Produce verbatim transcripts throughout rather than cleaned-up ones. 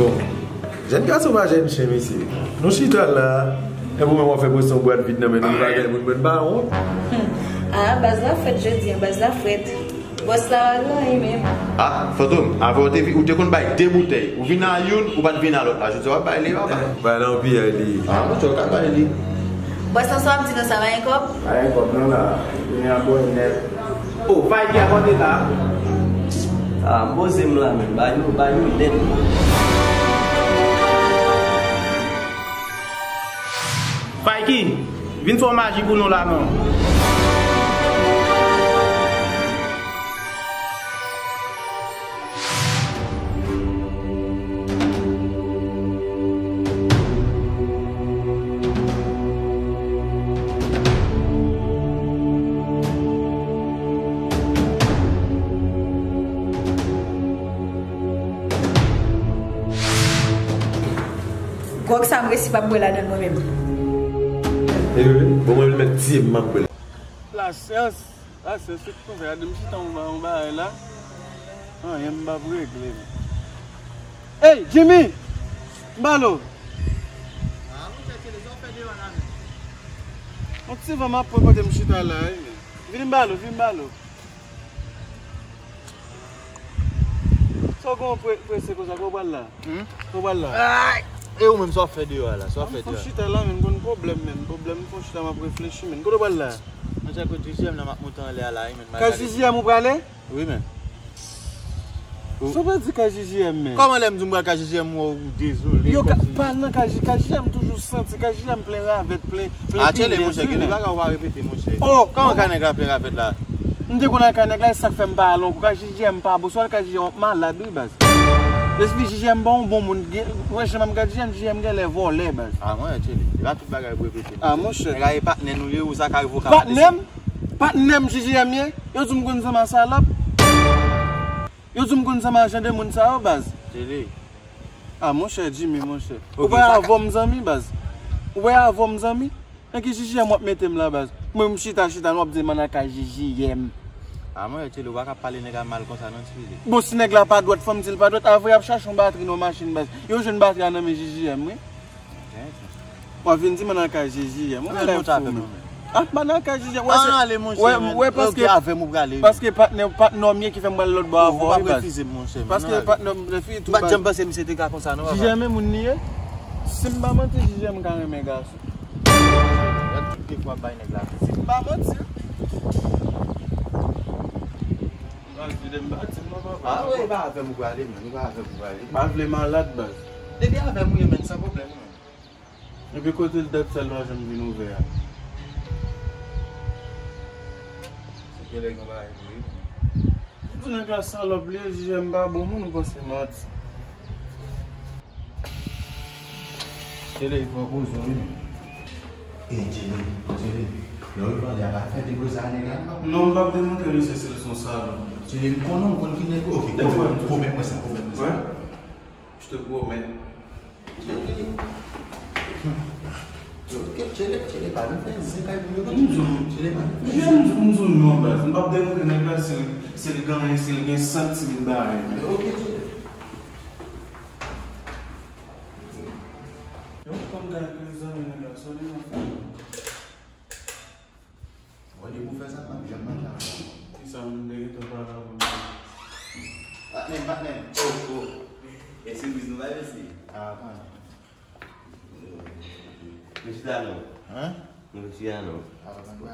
Bon, jèn gason pa jèn chen, mesye. Nou chita la, epi ou menm w ap fè presyon bwat vid nan men nou, nou pa gen moun, men pa wont. Ah, baz la frèt jodi a, baz la frèt. Bòs la pa gen anyen menm. Ah, Fantom, avè w te vi-, ou te konn bay de boutèy. Ou vin a youn, ou pa t vin a lòt la. Jodi a w ap bay li, papa. Bay nan piyay li. Ah, monchè, w ka bay li. Bòs lan, sa w ap di nan sa, pa gen kòb? Pa gen kòb non la. Vini a bwè nèt. Oh, Fayki a kote la? Ah, m poze m la menm. Ba yo, ba yo nèt. Fayki, vin fè yon maji pou nou la non. Gwòg sa m resi p ap bwè ladan l mwen menm. Anyway, bon, mwen menm mèt tiye m, m ap bwè l. Lasyans, lasyans, se tout konsa. Gade m chita yon ba-, yon bagay la. Anyen m p ap regle. Hey, Jimmy! M ba l ou. Ah, monchè, Tchele, sa w fè deyò la menm? Yon ti van m ap pran kote m chita la, wi, men. Vin m ba l ou, vin m ba l ou. Sa w gen yon pre-, prese konsa, kote w pral la? Hmm? Kote w pral la? Ay! E ou menm, sa w ap fè deyò a la? Sa w ap fè deyò a? M fon chita la, men, m konn pwoblèm, men. Pwoblèm, m fon chita, m ap reflechi, men. Kote w pral la? Mwen tchèk kote J J M nan m ap monte anlè a la, wi, men. Kay J J M ou prale? Wi, men. Sa w pral di kay J J M, men? Kòman lè m di m pral kay J J M, ou dezole? Yo, pa nan kay J J M, toujou santi. Kay J J M plen ravèt, plen, plen pinèz, wi, men. Atchele, monchè, gen de bagay ou pa repete, monchè. Oh! Kòman kay nèg la plen ravèt la? M te konn al kay nèg la, e sa k fè m pa al ankò. Kay J J M pa bon. Si w al kay J J M, w ap malad, wi, baz. Lespri J J M pa yon bon moun. Gen, wè, jan m ap gad J J M, J J M genlè vòlè, baz. Ah, mwen, Tchele, se pa tout bagay pou repete, monchè. Ah, monchè. Nèg la e patnè nou ye, ou sa ka revoke a. Patnè m? Patnè m J J M ye? Yo di m konn zanmi a salòp. Yo di m konn zanmi a jan de moun sa yo, baz. Tchele. Ah, monchè, Jimmy, monchè. Ou pa avè m zanmi, baz. Ou pa avè m zanmi. Nan ki J J M w ap mete m la, baz? Mwen, m chita, chita, nou ap di m ann al kay J J M. Ah, mwen, Tchele, ou pa ka pale nèg la mal konsa, non, Tchele. Bon, si nèg la pa dwèt, fò m di l pa dwèt. Avè y ap chache yon batri nan machin, baz. Yo jwenn batri a nan men J J M, wi. W ap vin di m ann al kay J J M. Ou genlè fou, men. Ah, m ann al kay J J M. Wè, se, wè, wè, paske, paske patnè, patnè w m ye ki fè m pral lòt bò avè w, wi, baz. Paske patnè w m refize, monchè. J J M e moun li ye. Si m pa manti, J J M ka renmen gason. Gad tout defo w ap bay nèg la. Si m pa manti. Baz, vide m pa di m non, papa. Ah, wi, e pa avè m ou prale, man. E pa avè m ou prale. M pa vle malad, baz. Depi avè m ou ye, men, san pwoblèm, man. Epi kote l dat sa l pa janm vin ouvè a? Se genlè gen bagay vre. M di nèg la salòp li ye, J J M pa bon moun, ou panse manti. Tchele, fò poze w, wi. Ey, Tchele, Tchele, lè w pale a pa fè deblozay a nèg la, non. Non, m p ap demontre misye si l se yon salòp. Tchele, m konnen w konn ki nèg ou. Ok, pwomèt mwen sa, pwomèt mwen sa. Wè? Je te promets. Tchele, Tchele, Tchele, pa vin fè zen kay moun yo, non. Tchele, pa vin fè zen. M di w non, baz. M p ap demontre nèg la si l, si l gen anyen, si l gen sant, si l gen bagay. Ok, Tchele. Yo, kòm gade zanmi nèg la, sa li nan fè. Mwen, depi w fè sa, m ap janm manje avè w. Kisa m te gentan pale avè w? Patnè m, patnè m. Oh, oh. E sipriz nou bay, mesye? Ah, pa. Nou chita non. Hein? Nou chita non. Ah, pa, pa, pa.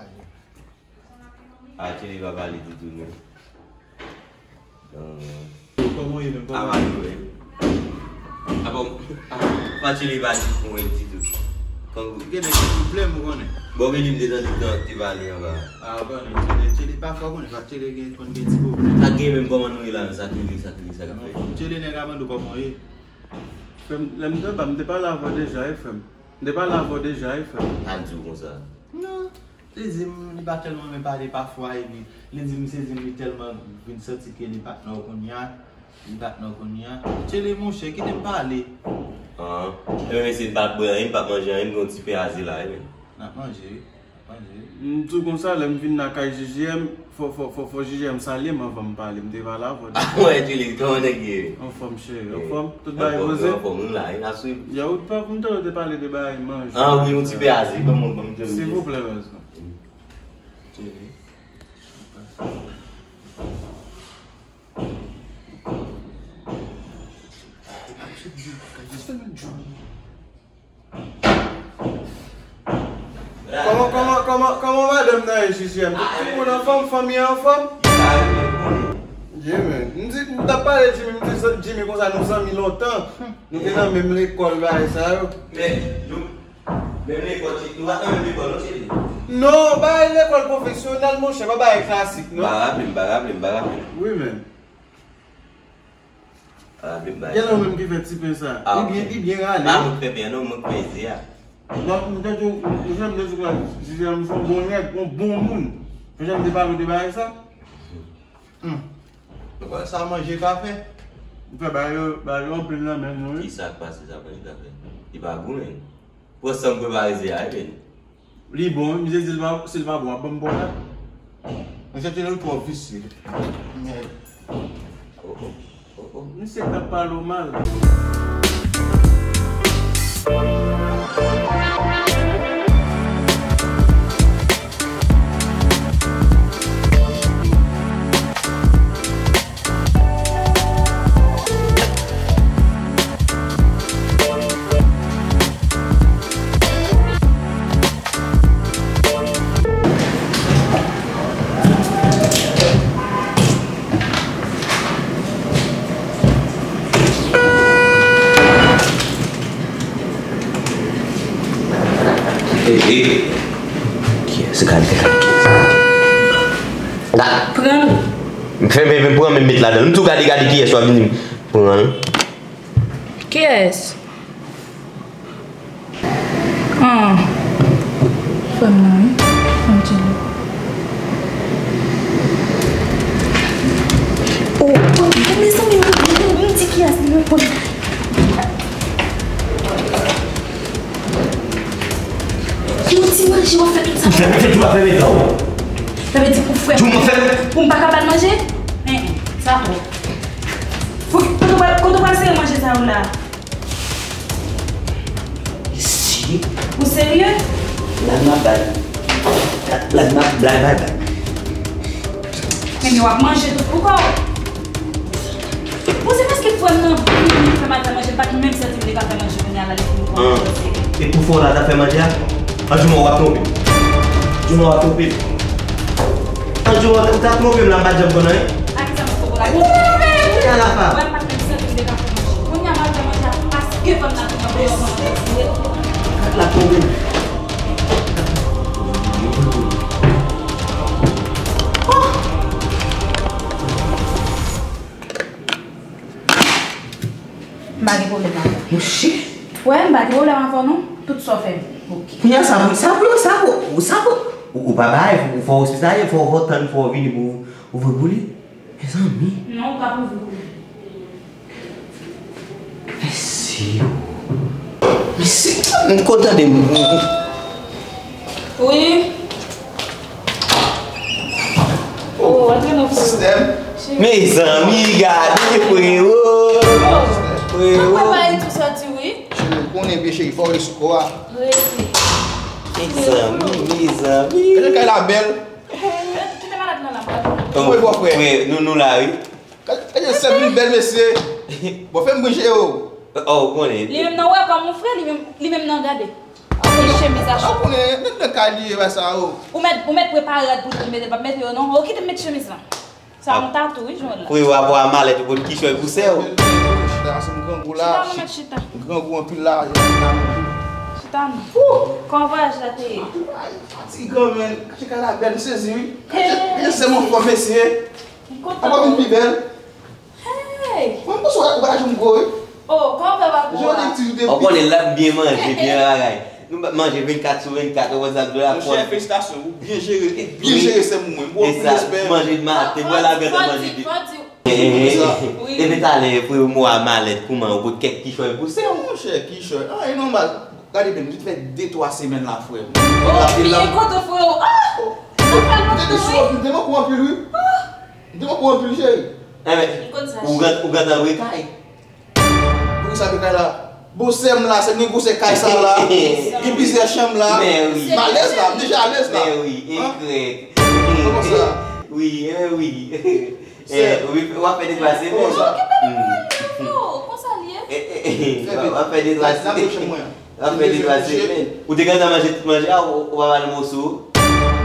Ah, Tchele pa pale ditou, non. Kòman w ye menm? Kòman w ye? Ah, pa di mwen. Ah, bon. Ah, pa Tchele pa di pou mwen ditou. Kangou. Gen nèg ki pwoblèm, ou konnen. Bon, men li m te tande tan te pale anba. Ah, ou konnen. Tchele, Tchele, pafwa ou konnen, pa Tchele gen, konn gen ti pwoblèm. Sa gen menm, kòman nou ye la, sa k rive, sa k rive, sa k ap fèt? Tchele, nèg la mande w kòman w ye. Frè m, lè m te anba, m te pale avè w deja, wi, frè m. M te pale avè w deja, wi, frè m. Sa l di w konsa? Non. Li di m li pa tèlman renmen pale pafwa, epi li di m se di m li tèlman vin santi ke li pa t nan w kounye a, li pa t nan w kounye a. Tchele, monchè, kite m pale. Ah, ebyen, mesye, m pa bwè anyen, m pa manje anyen, m gen yon ti pen aze la, wi, men. N ap manje, wi. M di w konsa, lè m vin nan kay J J M, fò, fò, fò, fò J J M salye m anvan m pale, m te pale avè w. Ah, wè, Julie, kòman nèg ye? Anfòm, cheri, anfòm. Tout bagay poze? Anfòm, wi, la, wi, n ap swiv. Yo, ou t pa pou m te pale de bagay manje. Ah, wi, yon ti pe aze, ban m, ban m te. Silvouplè, baz. Kòman, kòman, kòman, kòman madanm nan ye, J J M? Tout, tout moun anfòm, fanmi an anfòm? Yeah, man. M di, m t ap pale Jimmy, m di Jimmy konsa, nou zanmi lontan. Nou te nan menm lekòl, bagay sa yo. Men, nou, menm lekòl, ti, nou pa t nan menm lekòl, non, Thierry? Non, bagay lekòl pwofesyonèl, monchè, pa bagay klasik, non. M pa raple m, m pa raple m, m pa raple m. Wi, men. Ah, vle bay. Gen nan menm ki fè ti pen sa. Ah, li byen, ok. Li byen rale. Ah, mwen k fè pen an, non, mwen k peze a. Donk, m tande w, ou janm de sou Jijè, m se yon bon nèg, yon bon moun. Ou janm de pale w de bagay sa? Hmm. Ou kwè sa manje ka fè? Ou fè bagay yo, bagay yo anpil nan men nou, wi. Ki sa k pase sa manje ka fè? Li pa gou, menm. Pran san m prepare se a, wi, menm. Li bon, wi, misye di l pa, si l pa bon, w ap ban m pwòblèm. Misye te twò visye. Mèd. Oh, oh, oh, oh. Misye k ap pale w mal. Hey, hey. Kiyès? Gade, gade, kiyès? Pran l. M fè, men, men pran, men met ladan l. M tou gade, gade kiyès w ap vin pran l. Kiyès? Ah. Frè m nan, wi. Anjeli. Oh, oh, mezanmi, m di kiyès li reponn. Yon ti manje w ap fè tout sa. Ou fè, fè tout afè, men, non. Sa vle di pou frè m, pou m pa ka ba l manje? Hein, hein, sa twòp. Pou, kote w pral, kote w pral sere manje sa yo la? Mesye. Ou serye? Lagna bay. Lagna bay, bay, bay. Men w ap manje tout pou kò w. Bon, se paske frè m nan vin fè maten manje, m pa t menm santi m te ka fè manje kounye a la, li fin pran manje. E pou fè w la ta fè manje a? Anjouman w ap twonpe m. Anjouman w ap twonpe m. Anjouman w ta twonpe m la, m pa t janm konn anyen. A ki sa m ap twonpe w la? Ou twonpe m! Ala fa. Wè, m pa t menm santi m te ka fè manje. Kounye a m al fè manje a paske fanm nan te nan deyò manje. Kat la twonpe m. Oh! M pa gen pwoblèm avè w. Monchè. Wè, m pa gen pwoblèm avè w non. Tout sa w fè m. Ok. Kounye a sa pou, sa pou, sa pou, sa pou. Ou, ou pa bay, ou fò ospitaliye, fò, fò tann, fò vini pou ouvri pou li. Mezanmi. Non, ou ka ouvri pou li. Mesye. Mesye, m kontan de. Wi. Oh, antre non, frè. Sistèm. Mezanmi, gade, frewo. Oh. Frewo. Papa, e tou sa di wi. Cheri, ou konnen vye cheri, fò w sou kò a. Rete. Mezanmi, mezanmi. Gade kay la bèl. Kite malad lan la, papa. Oh, wi, bò frè. Wi, nou, nou la, wi. Gade, gade sèl vin bèl, mesye. Bon, fè m bwije yo. Oh, ou konnen. Li menm nan wè kòm ou frè, li menm, li menm nan gade. Ak chemiz a. Ou konnen, menm nan kay li ye, wè sa, oh. Ou mèt, ou mèt prepare rad pou li mete, l p ap mete yo, non. Oh, kite m met chemiz lan. Sa yon tatou, wi, jwenn la. Wi, w ap wè malèt ou pot kichòy pou sè w. Chita, se m grangou la. Chita, non, mèt chita. M grangou anpil la. Chita, non. Kòman vwayaj la te ye? Fatigan, men. Kache kay la bèl, m sezi, wi. Kache, kache sè m anfòm, mesye. M kontan. Ankò vin pi bèl. Hey! Mwen, m panse w pa janm gwo, wi. Oh, kòman w fè pa gwo a? Jan w te di w te piti. Ou konnen l ap byen manje, byen bagay. Nou manje vennkat sou vennkat, ou wè sa m di w la. Monchè, felisitasyon, ou byen jere, ou byen jere sè m mwen. Bon, anpil respè. Manje maten, bwè lagèt, manje depi. Epi talè, frè, ou mwa malèt, kouman, ou pot kèk kichòy pou sè w? Monchè, kichòy. Ah, e nòmal. Gade byen, li fè de twa semèn la, frè m. Oh, piye kote frè w. Ah! Sa fè lontan, wi. M te nan kou anpil, wi. M te nan kou anpil, cheri. Enben, ou gentan brekay. Pou sa brekay la? Bon, sè m la, sè m gen gwosè kay sa la. Gen plizyè chanm la. M alèz la, m deja alèz la. Men wi, ekrèk. Kòman sa? Wi, enben wi. Eh, w ap fè de twa semèn. Okipe pa pale, men fò, konsa l ye. W ap fè de twa semèn. W ap fè de twa semèn. Ou te gentan manje tout manje a, ou pa ba l moso?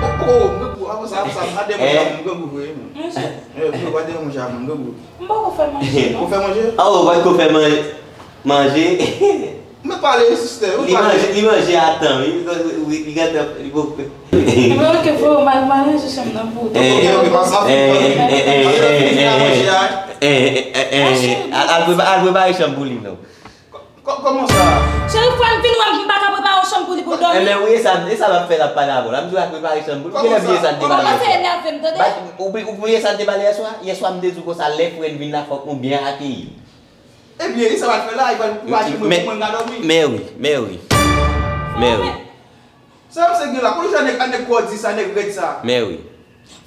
Oh, oh, m grangou, avan sa, avan sa, pa de manje a, m grangou vre, man. Manje. Eh, pa de manje a, man, m grangou. M poko fè manje, non. Ou fè manje? Ah, ou pa ko fè manje. Manje. Mwen pale, sistè, mwen pale. Li manje, li manje a tan, wi, li gentan, li poko. Mwen ke fò mal, mal ranje chanm nan pou ou. Eh, eh, eh, eh, eh, eh, eh, eh, eh, eh, al, al prepa-, al prepare chanm pou li, non. Kò-, kòman sa? Cheri, fò m vin wè m pa ka prepare yon chanm pou li pou l dòmi. Enben, wi, e sa, e sa m ap fè l ap pale avè w la. M di w al prepare chanm pou li. Ou genlè bliye sa n te pale yè swa. Ou bliye sa n te pale yè swa? Yè swa m te di w konsa, lè frè n vin la, fòk nou byen akeyi l. Ebyen, e sa w al fè la, e pral, pral pale mwen pou mwen ka dòmi. Men wi, men wi. Men wi. Sa misye gen la, konn jan nèg, nèg kò di sa, nèg rèd sa. Men wi.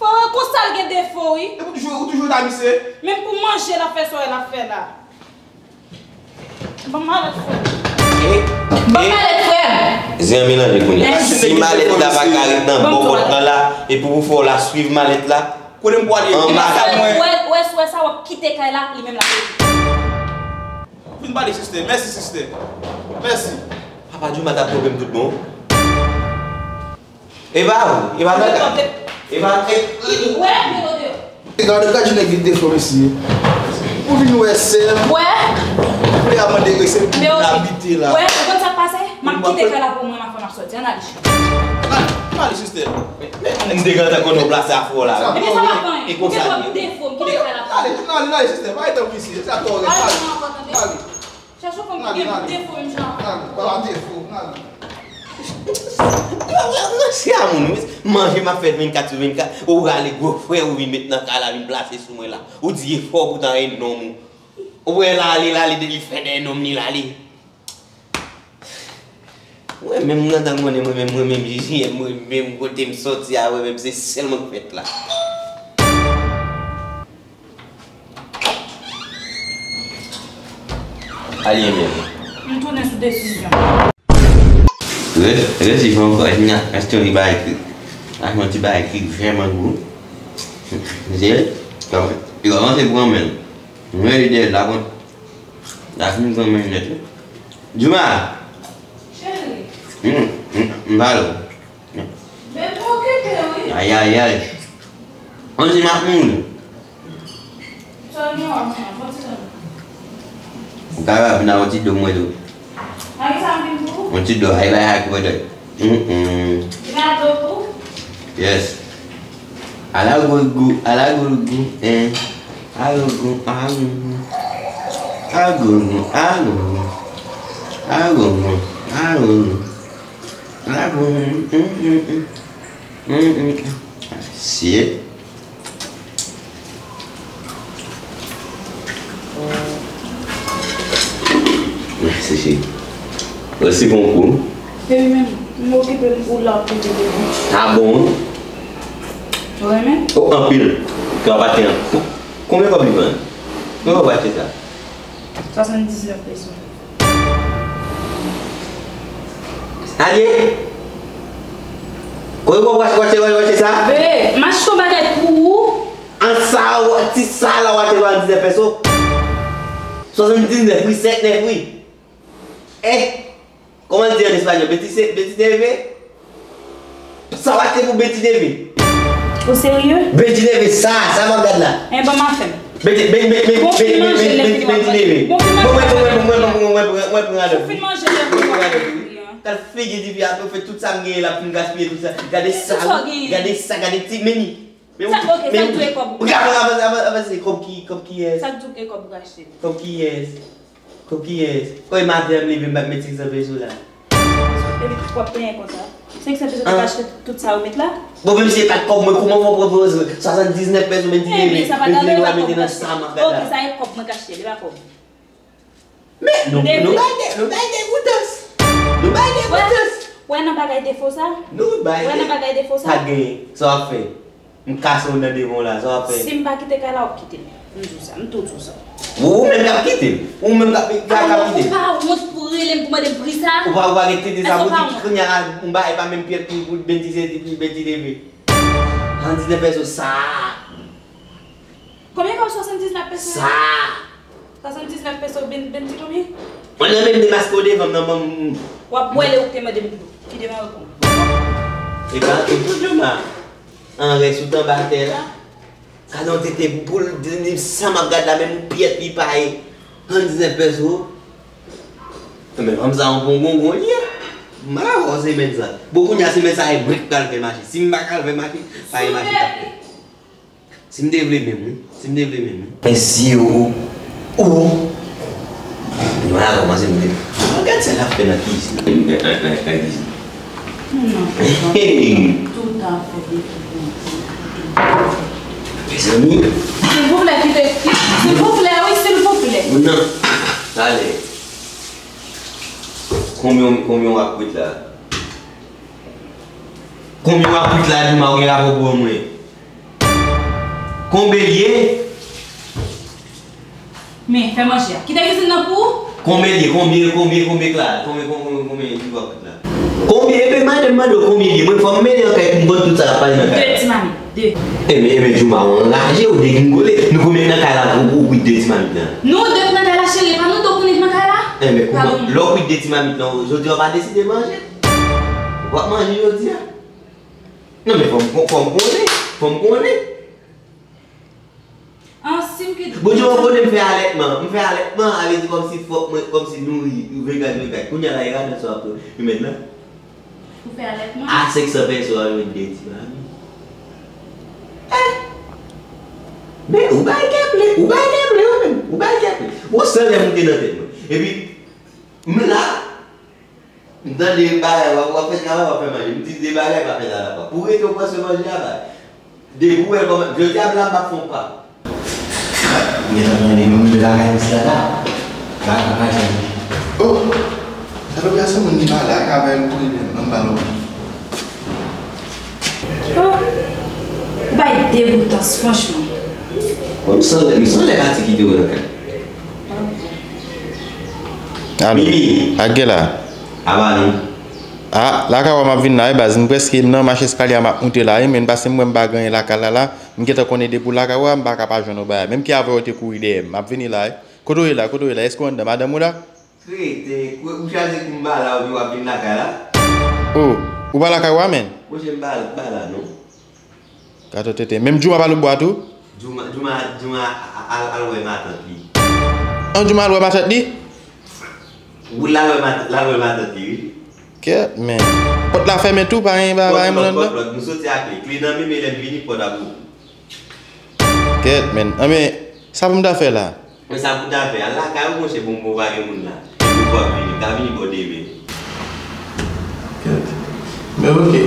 Fò wè konsa l gen defo, wi. Epi w toujou, ou toujou ta misye. Menm pou manje l ap fè sa w wè l ap fè la. Ban m malèt, frè. Ban m malèt, frè. Zen an melanje kounye a. Si malèt la pa ka ret nan bò pòt lan la, epi pou fè w la swiv malèt la, kote m pwale? Anba. Wè, wè, wè sa w ap kite kay la, li menm l ap rete. Fin pale, sistè. Mèsi, sistè. Mèsi. Papa Djouma t ap twonpe m tout bon. E pa ou, e pa Gad, e pa, e, wè, mwen deyò. Gad, gad jan nèg li defo mesye. Ou vin wè sè m. Wè. Kounye a mande ke se pou l abite la. Wè, ou konn sa k pase? M ap kite kay la pou mwen, m ap fè m ap sòti. Ann ale. Ann ale, sistè. Men, men, m te gentan konnen w plase afè w la. Ebyen, sa pa fè anyen. E konsa li ye. Ou gen dwa defo, m kite kay la pou mwen. Ale, ale, ale, sistè. Pa rete anpil isi. Se sa k ap fè w rete. Ale, ale. Chèche yon fanm ki gen defo menm jan avè w. Manje a moun, wi. Manje m ap fè vennkat sou vennkat. Ou rale gwo frè ou vin met nan kay la, vin plase sou mwen la. Ou di e fò poutan e nonm ou. Ou wè l ale, l ale, depi l fè dèyè nonm li, l ale. Mwen menm, mwen gentan konnen, mwen menm, mwen menm, J J M, mwen menm, kote m sòti a, mwen menm, se sèl mwen k fèt la. Alye menm. M tounen sou desizyon. Re-, resi fè ankò, èske n a, èske yon ti bagay ki, èske yon ti bagay ki vrèman gwo. Se, li kòmanse pran men l. Mwen li dèyè l la, bon. L ap fin pran men l nèt, wi. Djouma! Cheri. M, m, m pale w. Men m okipe, wi. Ayayay. Ann di m ap mouri. Sa w gen w ap pran, pran ti tan. Ou ka vin ak yon ti do mwen tou. A ki sa m vin pou? Yon ti do, ay bay ak mwen tou. Mm, mm. Vin ak do pou? Yes. Ala goulgou, ala goulgou, eh. Agougou, agougou. Agougou, agougou. Agougou, agougou. Agougou, mm, mm, mm. Mm, mm, mm. Shit. Mèsi, cheri. Resi konkou. Epi menm, m okipe m pou la pou di depi. Sa bon, wi. Ou renmen? Oh, anpil. Kravat lan. Konbyen kòb li vann? Konbyen w achte sa? Swasanndiznèf peso. Alye! Kote w achte, achte, achte sa? Bebe, m achte yon bagay pou ou. An sa, ti sa la w achte swasanndiznèf peso? Swasanndiznèf, wi, sèt nèf, wi. Eh! Kòman l di an espanyòl? Betise-, betineve? Sa w achte pou betineve? Ou serye? Betineve, sa, sa m ap gad la. Eh, ban m afè m. Beti-, be-, be-, be-, bon, fin manje, lè fini w ap betineve. Bon, fin manje, lè fini w ap mwen, mwen, mwen, mwen, mwen, mwen pran adan. Ou fin manje, lè fini w ap manje. Gad figi tifi a, tou fè tout sa m genyen la pou m gaspiye tout sa. Gade sa, gade sa, gade ti meni. Sa, ok, sa k dwe kòb ou. Avanse, avanse, avanse, kòb ki, kòb kiyès? Sa k dwe kòb ou ka achte? Kòb kiyès? Kòb kiyès? Kòb maten an m leve m pa t met senk san peso la. Epi w ap plenyen konsa. Senk san peso te ka achte tout sa ou met la? Bon, menm si se pa t kòb mwen, kòman fò w pran swasanndiznèf peso, men di leve, men di leve, mete nan sa m ap gad la. Ok, sa e kòb mwen k achte, li pa kòb. Men, nou, nou bay de, nou bay degoutans. Nou bay de kontès. Wè nan bagay defo sa? Nou bay de. Wè nan bagay defo sa? Pa t genyen. Sa w ap fè? M kase w nan devan w la, sa w ap fè? Si m pa kite kay la, w ap kite l. M di w sa, m tou di w sa. Ou, ou menm k ap kite l. Ou menm k ap, k ap, k ap kite l. Alò, ou pa wont pou rele m pou mande m pri sa? Ou pa, ou pa gen tete sa pou di kounye a, m bay pa menm pyès pou, pou Bendy sezi, pou Bendy leve. Swasanndisnèf peso sa. Konbyen kòb swasanndisnèf peso? Sa. Swasanndisnèf peso, Ben, Bendy konbyen? Mwen nan menm demaske w devan m nan, ban m. W ap bwè lè ou te mande m dlo. Kite m reponn. E pa, e pou Jouma. An rès ou t anba tè la. Gade yon tete boul, de, de, sa m ap gad la, menm pyès li pa ye. Swasanndisnèf peso. Men fanm sa yon bon gongon li ye. M pa dakò semèn sa. Bon, kounye a semèn sa, e mwen k pral fè mache. Si m pa ka al fè mache, pa gen mache k ap fèt. Si m te vle menm, wi. Si m te vle menm, wi. Mesye, ou, ou. Nou a kòmanse m te. Gad sa l ap fè nan kizin. Nan, nan, nan, nan kizin. Non, non, non. Hey! Tout a fè depi. Mezanmi. Silvouplè, kite, ki-, silvouplè, wi, silvouplè. Non. Talè. Konbyen, konbyen w ap kwit la? Konbyen w ap kwit la, di m a w gen rapò pou mwen? Konbyen l ye? Men, fè manje a. Kite kizin nan pou ou. Konbyen l ye? Konbyen, konbyen, konbyen k la? Konbyen, konbyen, konbyen w ap kwit la? Konbyen? Epi madanm mande w konbyen l ye. Mwen fò m mele an kay pou m konn tout sa k ap pase nan kay la. De ti mamit, de. Enben, enben, Jouma, ou anraje, ou degringole. Nou konbyen k nan kay la pou ou kwit de ti mamit lan? Nou de k nan kay la, cheri, e pa nou de w konnen k nan kay la? Enben, kouman? Lè w kwit de ti mamit lan, jodi a w pa deside manje? W ap manje jodi a? Non, men fò m, fò m konnen, fò m konnen. An, si m kite. Bon, Jouma, kote m fè alètman? M fè alètman, sa vle di kòmsi fòk mwen, kòmsi nouri, vennkat vennkat. Kounye a la, e radòt sa w ap remèt la? Ou fè alètman? A senk san peso a jwenn de ti mami. Eh! Men, ou bay kè ple, ou bay kè ple, ou menm, ou bay kè ple. Ou san lè moute nan tèt mwen. Epi, m la, M tande bagay, w ap, w ap fè travay, w ap fè manje. M di de bagay pa fè travay pa. Pou rete w panse manje a bay. Depi w wè l kòman, jodi a m la m ap fè yon pa. M gentan tande moun de lakay misye la. Bagay pa janm. Oh! Sa vle di a se moun li pale ak avè l pou li menm, ban m ba l yon. Oh! Ou bay degoutans, franchman. Bon, m sanlè, m sanlè pati kite w nan kay. Alo. Mimi. Ak gen la. Aba nou. A, lakay w a m ap vin la, wi, baz. M prèske, m nan mach eskalye a, m ap moute la, wi, men paske m wè m pa gen anyen lakay la, la, m gentan konnen depi w lakay w a, m pa ka pa jwenn yon bagay. Menm ke avè w te kouri dèyè m. M ap vini la, wi. Kote w ye la? Kote w ye la? Èske w anndan? Madanm ou la? Rete, ou chaje kou m ba la, epi w ap vin lakay la? O, ou pa lakay w a, menn? Monchè, m pa, pa la, non. Gato tenten. Menm Jouma pa lòtbò a tou? Jouma, Jouma, Jouma al, al wè matant li. An, Jouma al wè matant li? Wi, l al wè mat-, l al wè matant li, wi. Kèt, men. Pòt la fèmen tou, pa gen, pa, pa gen moun anndan? Pòt lòk, pòt lòk. Nou soti ak li. Kle nan men, men lè m vini, pòt ap ouvri. Kèt, men. Anben, sa pou m ta fè la? Men sa pou ta fè, al lakay ou, monchè, bon, bon, pa gen moun la. Epi w ap vini, ta vini bò demen. Kèt. Men oke.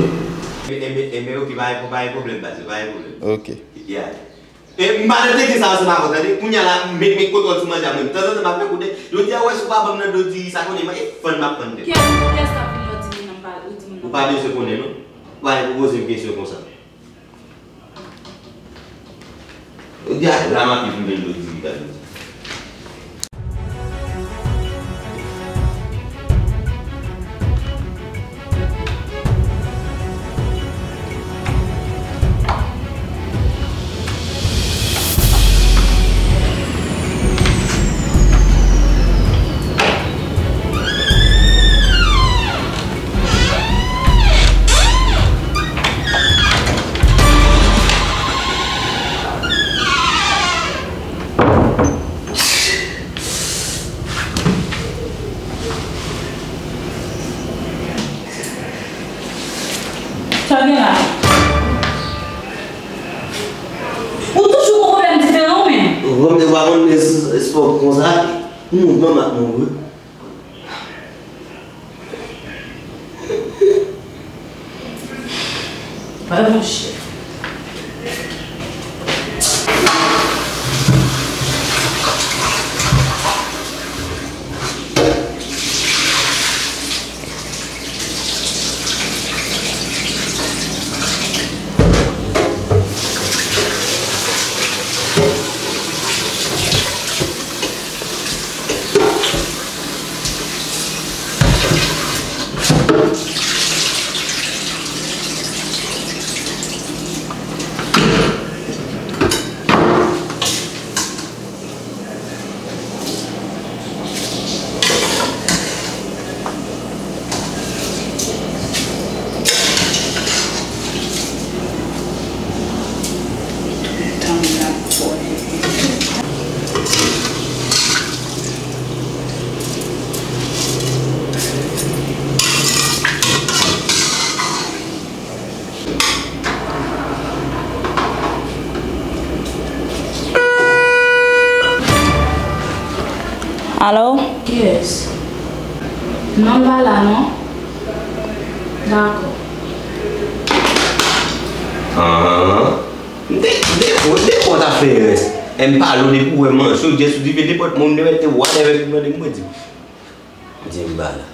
Enben, enben, enben, oke, pa gen, pa gen pwoblèm, baz, pa gen pwoblèm. Oke. Ya. E, m pa nan tete sa ansanm avè w, tande? Kounye a la, met, met kontwòl sou manje a, mwen, tanzantan, m ap fè koute. Jodi a, w wè, si w pa ban m nan do diri sa, konnen, e fann m ap fann tèt. Kiyès, kiyès k ap vin la w di moun nan m pa, ou di moun nan m pa. Ou pa bezwen konnen, non. Ou pa gen pou poze m kesyon konsa. Ou di a la m ap viv mwen dlo diri gade. Sa gen la? Ou toujou gon pwoblèm diferan ou menm? Ou pa konn, ou pa konn espò konsa. Mouvman m ap mouri. Bay monchè. Alo? Kiyès? Non, m pa la non. Dakò. Ahan. M te, de, de, de kont afè rès. M pale w depi w wè manch yo, jès ou dife nenpòt moun, nenpòt te whatever pou mande m, mwen di. M di m pa la.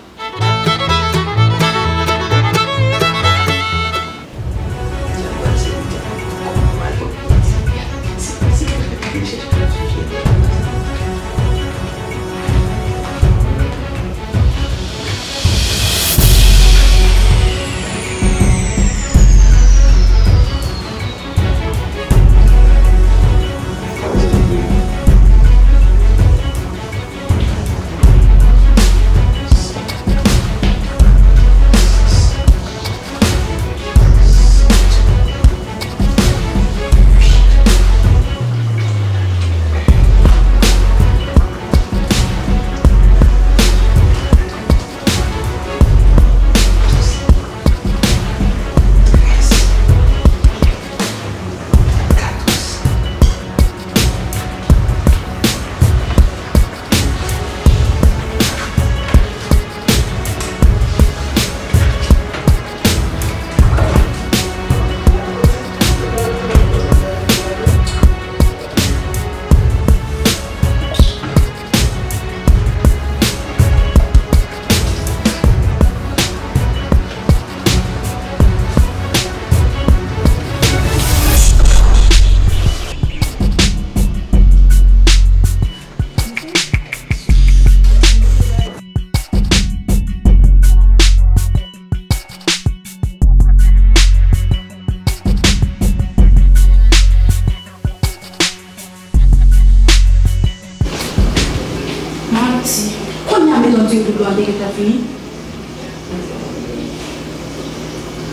Manti. Kounye a, metan di w dlo a te gentan fini.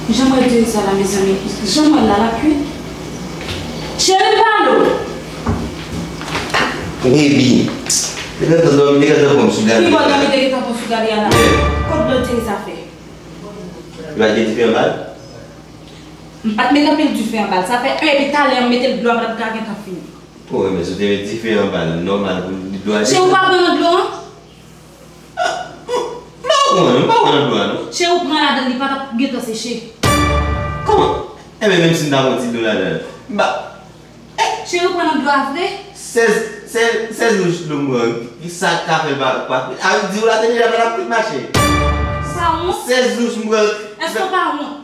Jan m wè diri sa la, mezanmi. Jan m wè l la, l ap kwit. Cheri, m pale w. Baby. Te gentan dòmi, te gentan pran m sou gade. Ki bò dòmi te gentan pran w sou gade a la? Yeah. Kot dlo diri sa fè? Yo al gen dife anba l? M pa t met anpil dife anba l. Sa fè en epi talè an m mete l dlo a pa t ka gentan fini. O, men si w te met dife anba l, nòmal pou dlo a desann. Cheri, ou pa pran nan dlo an? Ah, m, m pa pran, m pa pran nan dlo a, non. Cheri, ou pran ladan l, li pa t ap gentan seche. Kòman? Enben, menm si m ta pran ti dlo ladan l, m pa. Cheri, ou pran nan dlo a vre? Sèz, sèz, sèz louch dlo m pran, sa k ka fè l pa, pa kwit? A, di w la te deja pa t ap kwit, machè. Ou pa wont? Sèz louch m pran. Èske w pa wont?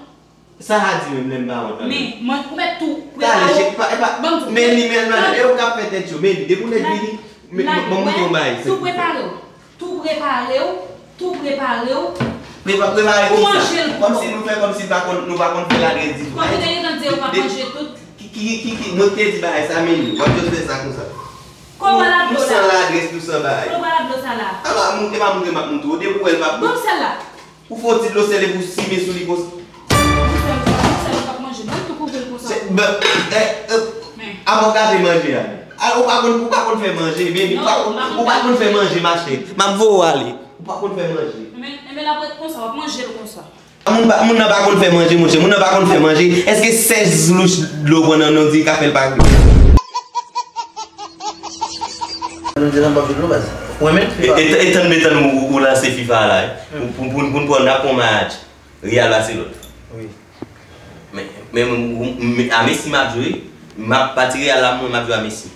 Sa a di menm lè m pa wont la menm. Men, mwen, ou mèt tou prepare w. Talè, cheri, pa, e pa, ban m di w. Men li, men, men, e yo k ap fè tèt yo, men li, depi w nèk vini, men, ban m montre w yon bagay. Tou prepare w. Tou prepare w, tou prepare w. Prepa-, prepare pou kisa? Manje l pou kòmsi nou fè kòmsi pa konn, nou pa konn fè ladrès ditou. Kòm ou te gentan di yo pa manje tout. Ki, ki, ki, ki, mwen te di bagay sa, men li, w ap jis fè sa konsa. Kòman la dlo la? Nou san ladrès, nou san bagay. Kòman la dlo sa la? Ala, moun, e pa moun ke m ap montre w, depi w wè l m ap. Bon, sèl la. Ou fè yon ti dlo sèl epi w simen sou li konsa. Bon, sèl, bon, sèl, ou p ap manje. Ban m tou kouvri l konsa. Se, ben, eh, eh, men. Avan w gate manje a. A, ou pa konn, ou pa konn fè manje, baby. Non, ou pa konn, ou pa konn fè manje, machè. M ap voye w ale. Ou pa konn fè manje. Enben, enben, l ap ret konsa, w ap manje l konsa. Moun pa, moun nan pa konn fè manje, monchè. Moun nan pa konn fè manje. Èske sèz louch dlo pran nan non di ka fè l pa kwit? Mwen menm, e, e, e tann, e tann ou, ou lanse FIFA la, eh. Pou, pou, pou, pou n pran, n ap pran match Real Barcelone. Wi. Men, men, men, men, a Messi m ap jwe, m ap pati Real la, mwen, m ap jwe a Messi.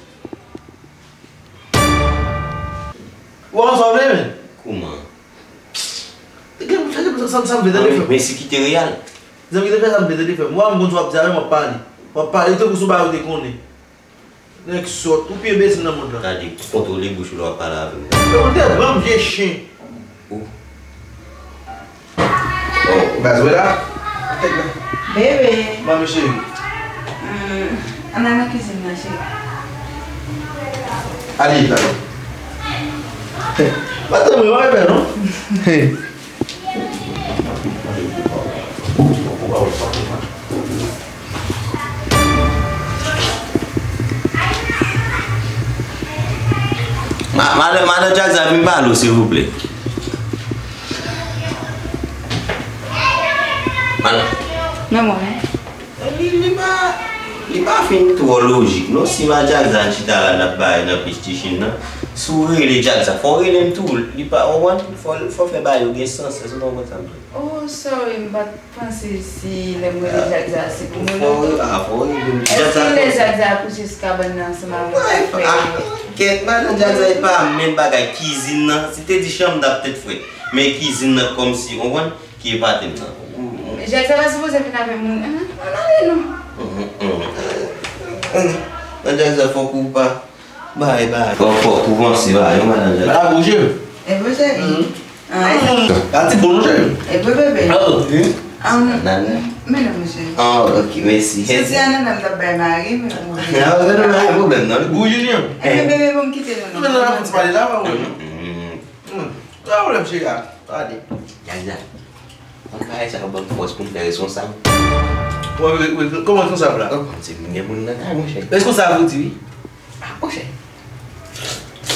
Ou wè sa w vle, men? Kouman? Gade, gade sa, sa, sa m vle tande, frè m. Messi kite Real. Zanmi, gade sa m vle tande, frè m. Ou wè m konn sa w ap di a, men w ap pale. W ap pale tankou sou bagay ou te konnen. Nèg sòt, ou pi enbesil nan mond lan. Gade, kontwole bouch ou lè w ap pale avè m. Yo, ou te granm vye chen. Ou. Oh. Baz, wè la? Tèt la. Bebe. Manmi cheri. Hmm, ann al nan kizin nan, cheri. Ale, ale. Madanm mwen, w ap fè non? Ma-, madan, madan Jackson, vin pale w, silvouplè. Madan. Men mwen. Li, li pa, li pa fin twò lojik, non. Si madan Jackson chita la, n ap bay nan PlayStation nan. Si w rele Jackza, fò w rele m tou. Li pa, w konprann? Fò, fò fè bagay yo gen sans. Èske w konprann sa m di? Oh, sorry, m pa t panse si lè m rele Jackza, se pou mwen. Fò w, ah, fò w rele m. Èske lè Jackza kouche sou kabann nan ansanm avèk frè yo? Kèt, madan Jackza, e pa menm bagay. Kizin nan, si te di chanm, m t ap tèt frèt. Men kizin nan, kòmsi, w konprann, ki epate m nan. Jackza pa sipoze vin avè moun. Ann ale non. Nan Jackza, fòk ou pa. Bay, bay. Fò, fò, pou vanse, bay, yon madan Jackson. Ala bouje. E vre, cheri? Ah, e. Gati bon, cheri. E vre, bebe? Oh, wi. Anana. Men non, mesye. Oh, ok, mèsi. Santi anana m t ap bay mari, men bon. Ah, non, non, pa gen pwoblèm, non. Bouje, non. E men, bebe, bon, m kite nou, non. Men non, la, pou ti pale la, pa wè. Hmm. Pa pwoblèm, cheri, a. Gade. Gade. Kòm bagay sa yo ban m fòs pou m fè reskonsab. Kòman, kòman reskonsab la? Oh, se moun gen moun nan kay, monchè. Reskonsab ou di wi? Ah, monchè.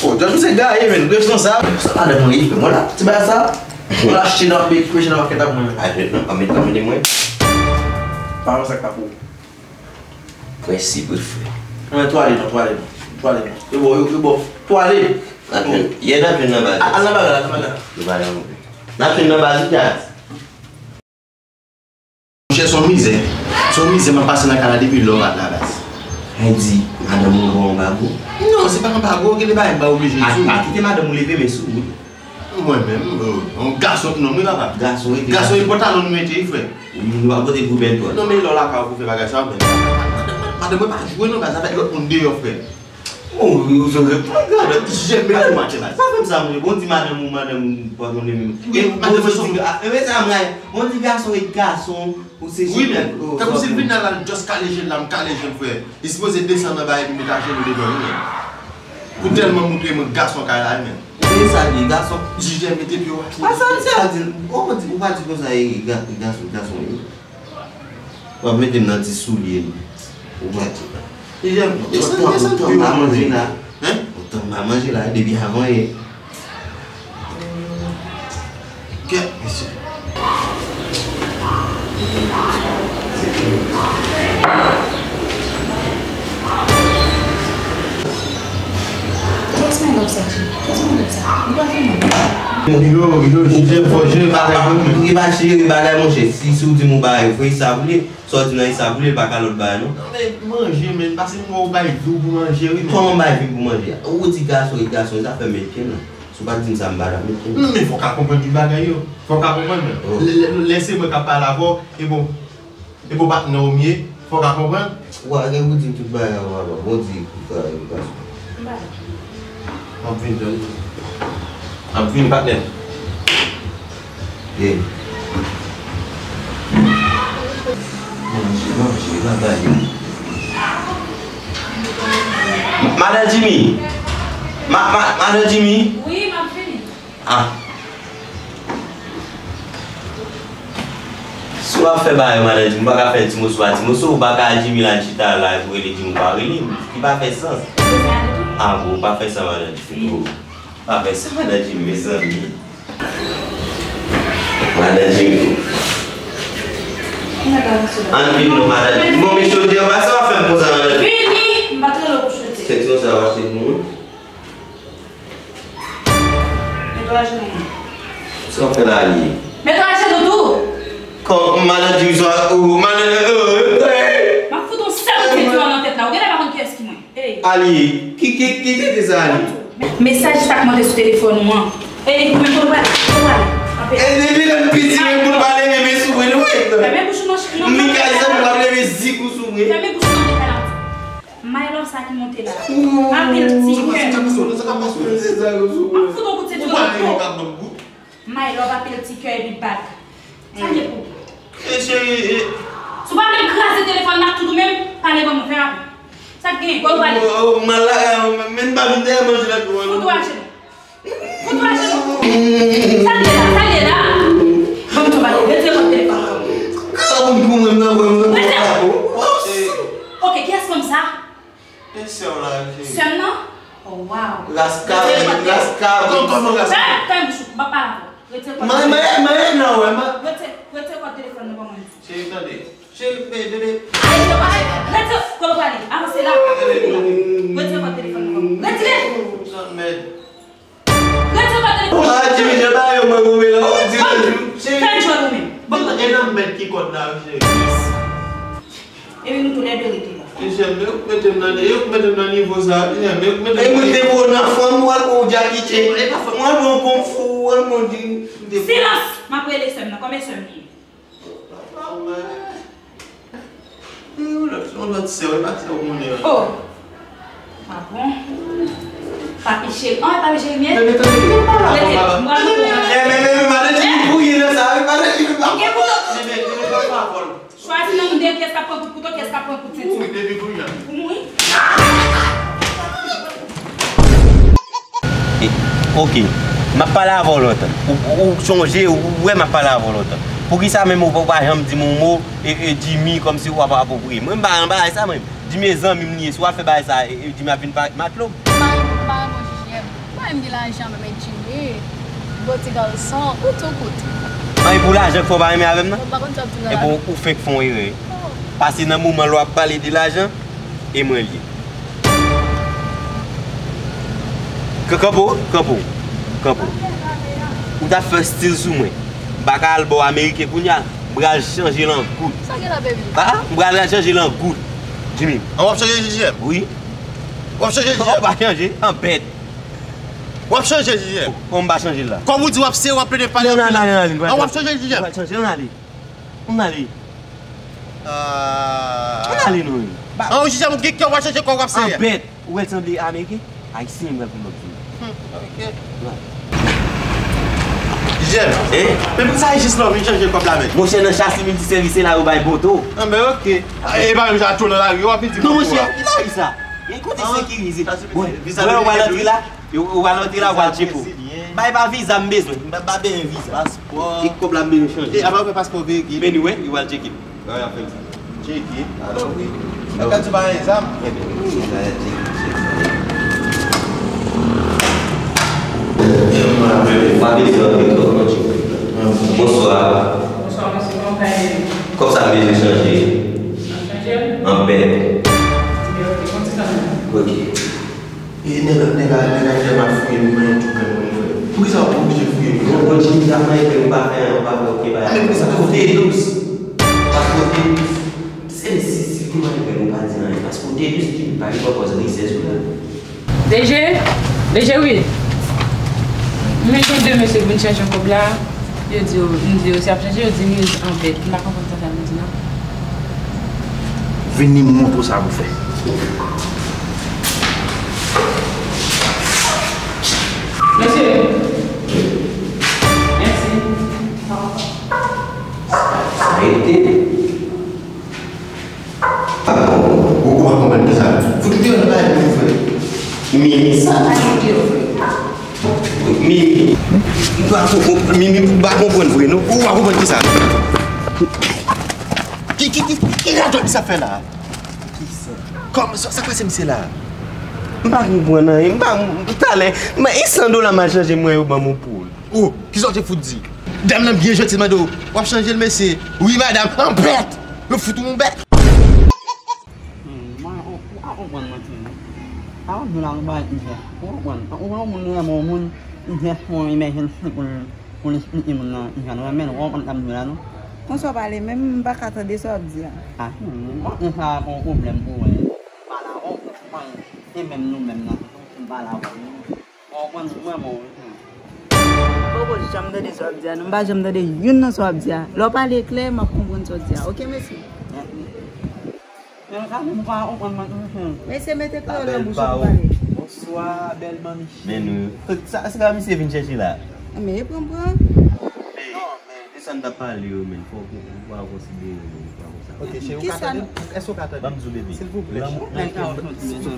Oh, John, misye gaye, men. Reskonsab. Sa madanm mwen, li fè mwen la. Ti bagay sa. Mwen achte nan peyi, peyi nan makèt ap mwen. Ah, je, non, pa mete, pa mete mwen. Pa wè sa k pa pou ou. Prensip wi frè. Mwen twale non, twale non. Twale non. Yo bon, yo, yo bon. Twale. N ap jwenn, yè n ap jwenn nan baz. Al nan bagay la, al nan bagay la. Yo pa nan move. N ap jwenn nan baz wi, Jazz. Monchè, se yon mizè. Se yon mizè m ap pase nan kay la depi lè w pa t la, baz. Sa vle di, madanm ou ba w anbago? Non, se pa anbago, gen de bagay m pa oblije di w. A, a, kite madanm ou leve men sou ou. Mwen menm, euh, yon gason, non, mwen papa. Gason, wi, gason, e pantalon nou mete, wi, frè. Wi, nou pa pote pou bèl twal. Non, men lè w lakay ou pou fè bagay sa, men. Madanm mwen pa jwe non, baz, avèk lòt moun deyò, frè. Oh, wi, wi, wi, wi. Gade, jèm mete maten, baz. Pa fè m sa, mwen. Bon, di madanm ou, madanm ou, pa konnen menm. Wi, madanm mwen se yon. E, men sa, mwen, bon, di gason, e gason, ou se. Wi, men, tankou si l vin la, l just kale je l la, m kale je l, frè. Li sipoze desann anba epi met ajenou devan li, men. Pou tèlman montre mwen gason kay la, men. Ou konn sa l ye, gason. Jijè mete pye w atè. Pa sa, se a di, ou pa di, ou pa di konsa, e, ga-, gason, gason, e. W ap mete m nan ti soulye, men. Ou pa di. Jijè, ou tann, ou tann pa manje la. Hein? Ou tann pa manje la, depi avan yè. Kèt, mesye. Yo, yo, jijè fò jere bagay pou mwen. Li pa jere bagay, monchè. Si, si w di m yon bagay, fè sa pou li. Sa w di nan Isa pou li, li pa ka lòt bagay, non. Non, men manje, men, pase m wè w bay vi w pou manje, wi, men. Kòman m bay vi m pou manje? Ou di gason, e gason, sa fè m met pye m nan. Si w pa t di m sa, m pa t ap met pye m. Non, men fò w ka konprann tout bagay yo. Fò w ka konprann. Oh. Lè, lè, lè se mwen k ap pale avè w, e bon, e bon patnè w m ye, fò w ka konprann. Ou pa gen pou di m tout bagay yo, papa. Bon, di, tout bagay yo, gason. M pa M ap vin, John. M ap vin, patnè. Ye. Manje, manje, bagay. Madan Jimmy. Ma, ma, madan Jimmy. Wi, m ap vini. Ah. Si w ap fè bagay, madan Jimmy, ou pa ka fè ti moso pa ti moso, ou pa ka Jimmy la chita la, epi w rele Jimmy, ou pa rele m. Li pa fè sans. Ou bezwen ale tou? Ah, bon, ou pa fè sa, madan Jimmy. Ou pa fè sa, madan Jimmy, mezanmi. Madan Jimmy. Ann vin non, madan Jimmy. Bon, men chodyè, pa sa w ap fè m konsa, madan Jimmy. Vini, m pa t rele w pou chodyè. Se ti konsa w achte pou mwen? Mete w ajenou. Sa w fè la, Alyé? Mete w ajenou tou! Kòm madan Jimmy sa, ou, madan, euh, euh. M ap fout yon sèl kout tete nan tèt la. Ou genlè pa konn kiyès ki mwen. Ey. Alyé, ki, ki, ki tete sa, Alyé? Mesaj sa k monte sou telefòn ou an. Ey, ou menm, kote w prale? Kote w prale? Anpè. E depi lè m piti, menm pou l pa leve men sou mwen, non, wi. Fèmen bouch ou non, non. M vin kay sa, pou l ap leve zik ou sou mwen. Fèmen bouch ou non, men kay la. My love sa ki monte la. Apil ti kè. M ap fout yon kout senti nan po. My love apil ti kè epi bag. Sa gen pou ou? E cheri, e. Si w pa vle m kraze telefòn nan ak tout ou menm, pale ban mwen, fè rapid. Sa k gen? Kote w prale? M al lakay mwen, men m pa vin dèyè manje la pou mwen. Fout ou ajenou. Fout ou ajenou. Sa l ye la? Sa l ye la? Ban m tou pale. Retire kòd telefòn nan. Sa moun pou mwen nan mwen nan. Retire. Ok, kiyès fanm sa? E sè w la, cheri. Sè m nan? Oh, wow. Raska, raska. Kòman, kòman raska? Fèmen bouch ou, m p ap pale avè w. Retire kòd telefòn. Mwen, mwen, mwen, non, wè, mwen. Retire, retire kòd telefòn nan ban mwen. Cheri, tande. Cheri, men, bebe. Ay, yo, ay, retire, kote w prale? Avanse la. Retire kòd telefòn nan ban mwen. Retire! Sa mèd. Ou vle la, ou di nan jou. Fè djòl ou menm. Bon, e nan mèt ki kòd la, cheri. Epi nou toulède rete la. Jèm, yo k mete m nan, yo k mete m nan nivo sa, jèm, yo k mete m. E mwen te bo nan fanm, ou al pran Jackie Chan. E pa fanm, ou al pran kung fu, ou al pran di. Silans! M ap rele sè m nan. Konbyen sè m li ye? Papa, wè. E yon lòt, yon lòt sè, e pa sè ou konnen an. Oh! Ah bon? Papi cheri. Ah, papi cheri, men. Men, men, tande, tande, pale avè papa. Mwen, mwen, mwen. Eh, men, men, men, madan Jimmy bouyi nan sa, wi, madan Jimmy pa. Gen pou. Men, men, men, men, pale avè l. Chwazi nan moun de, kiyès k ap pran kout kouto, kiyès k ap pran kout senti. Ou mouri depi kounye a. Ou mouri? E, ok. M ap pale avè w lontan. Ou, ou, ou sonje, ou wè m ap pale avè w lontan. Poukisa menm ou pa, ou pa janm di m yon mo, e, e, Jimmy, kòmsi w ap apwopriye? Mwen, m pa nan bagay sa, mwen. Jimmy e zanmi m li ye. Si w al fè bagay sa, e, e, Jimmy ap vin pa, matlo. M pa renmen, m pa renmen J J M. M pa renmen gen lajan, men Jimmy, bon ti gason, ou tou kout. An, e pou lajan k fè w pa renmen avè m nan? Mwen pa konn sa w ap di nan lajan. Epi w, ou fenk fè yon erè. Oh. Pase nan moman lè w ap pale de lajan, e mwen l ye. K-, kanpe w, kanpe w, kanpe w. Ou t ap fè stil sou mwen. M pa ka al bò ameriken kounye a. M pral chanje l an goud. Sa gen la, baby? Ah, ah, m pral chanje l an goud. Jimmy. An w ap chanje J J M? Wi. W ap chanje J J M? Ou pa chanje, an bèt. W ap chanje J J M? Kòman m pa chanje l la? Kòm ou di w ap sere, w ap plede pale. Ann ale, ann ale, ann ale. An w ap chanje J J M? Ann ale. Ann ale. Ah. Ann ale, non. An, J J M, ou gen kè w ap chanje kò w ap sere. An bèt. Ou wè l sanble ameriken? Ayisyen, m pral fè lòt jou. Hmm, ok. J J M. Eh? Men poukisa Jis la w vin chanje kòb la menm? Monchè, nan Chasi Miltisèvis, se la yo bay boto. Anben, ok. E pa menm jan ak tou nan lari, w ap vin di m. Non, monchè, ki lari sa? E kote sekirize? Bon, wè, ou pral antre la, ou pral antre la, ou pral tcheke w. Bay pa viza m bezwen, m pa, pa bezwen viza. Paspò. E kòb la m bezwen chanje. E apa ou fè paspò veye ki? Men nou wè, ou pral tcheke m. Nan y ap fè m sa. Tcheke. Alò, wi. Mwen ka di w pa gen zam. Enben, wi, sa y ap tcheke, tcheke. Mwen bezwen antre twòp nan tcheke. Bonswa. Bonswa, mesye, kòman w ka ede m? Kòb sa m bezwen chanje. N ap chanje l? Anbèt. Ebyen, ok, yon ti tan. Ok. E nèg, nèg a, nèg a tèlman fouye m, mwen tou pè pou m frè. Poukisa w oblije fouye m? Bon, bon, Jimmy, sa fè ke ou pa fè, ou pa fè okenn bagay. Men poukisa w te dous? Paske w te dous. Se si, si, kòman te fè nou pa di anyen? Paske w te dous, Jimmy, pa gen pòpòz rizèz ou la. D G, D G, wi. Men tout de mesye vin chèche kòb la. Yo di yo, m di yo, si y ap chanje, yo di m yo anbèt. M pa konprann sa sa vle di, non. Vini m montre w sa pou fè. Mesye. Mèsi. Sa rete. Ou, ou pa konprann ki sa. Fout ou deyò nan kay mwen, frè. Mimi, sa. Mimi. M pa konprann, Mimi, m pa konprann vre, non. Ou pa konprann ki sa. Ki, ki, ki, ki radòt sa fè la? Kòman, sa, sa k pase misye la? M pa konprann anyen. M pa, m, talè, men e san dola m al chanje mwen yo ban m yon poul. Oh, kisa w te fout di? Dam nan byen janti, l mande w, w ap chanje l, mesye? Wi, madanm, anbèt! Yo fout ou yon bèt! Hmm, mwen, ou, ou pa konprann mwen, timoun. Pa konn nou la, nou pa mizè. Ou konprann? Ou konn yon moun renmen yon moun, li jès fè yon emèjensi pou l, pou l esplike moun nan, jan l renmen l, ou konprann sa m di la, non? Konsa w pale, menm m pa ka tande sa w ap di a. Ah, hmm, mwen, mwen sa pa yon pwoblèm pou wè. M pale avè w, ou konprann? E menm nou menm nan, m pale avè w. Ou konprann mwen, mwen, wi. Poko janm tande sa w ap di a, non. M pa janm tande youn nan sa w ap di a. Lè w pale klè, m ap konprann sa w di a. Oke, mèsi. Men sa, nou pa konprann mwen, wi. Mesye, mete kreyòl nan bouch ou pou pale. Bonswa, bèl manmi. Men nou. Sa, se pa misye vin chèche la? Men, pran, pran. Non, men, de sa n t ap pale yo, men, fò w, w a konsidere, men, w a Ok, cheri, ou ka tande m? Èske ou ka tande m? Ban m di w, bebe. Silvouplè. Lanmou,